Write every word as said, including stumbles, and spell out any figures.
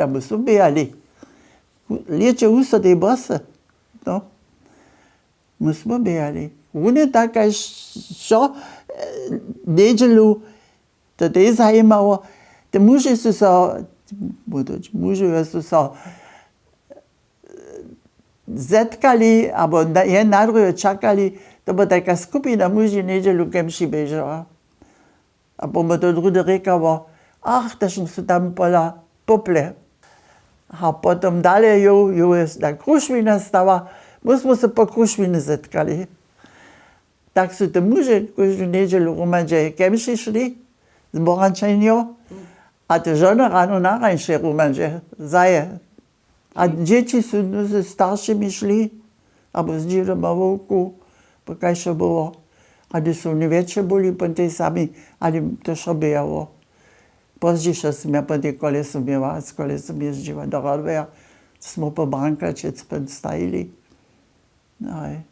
Tam my smy běhali. Lěće husto tej bosy. No. My smy běhali. Wón je tak kaž wšo, njedźelu, to tej zajimało. Te muži su so, mužojo su so zetkali abo jeden na druheho čakali. To była taka skupina muži njedźelu ke mši běžała. A pomo to druhdy rěkało: „Ach, to su tam pola pople.“ A potom dale jow jow je na krušwina stała. My smy se po krušwiny zetkali. Tak su te muže kóždu njedźelu hromadźe ke mši šli z borančenjo. A te žony rano na rańšej hromadźe zaje. A dźěći su ze staršimi šli abo z dźědom a wowku, bo kaž to było. A hdyž su woni wjetše byli, pon tej sami, ale to wšo běhało. Pozdźišo sym ja pon tej kolesu měła, z kolesu jězdźiła do Radworja, smy po brankaće pon stajili. Aj.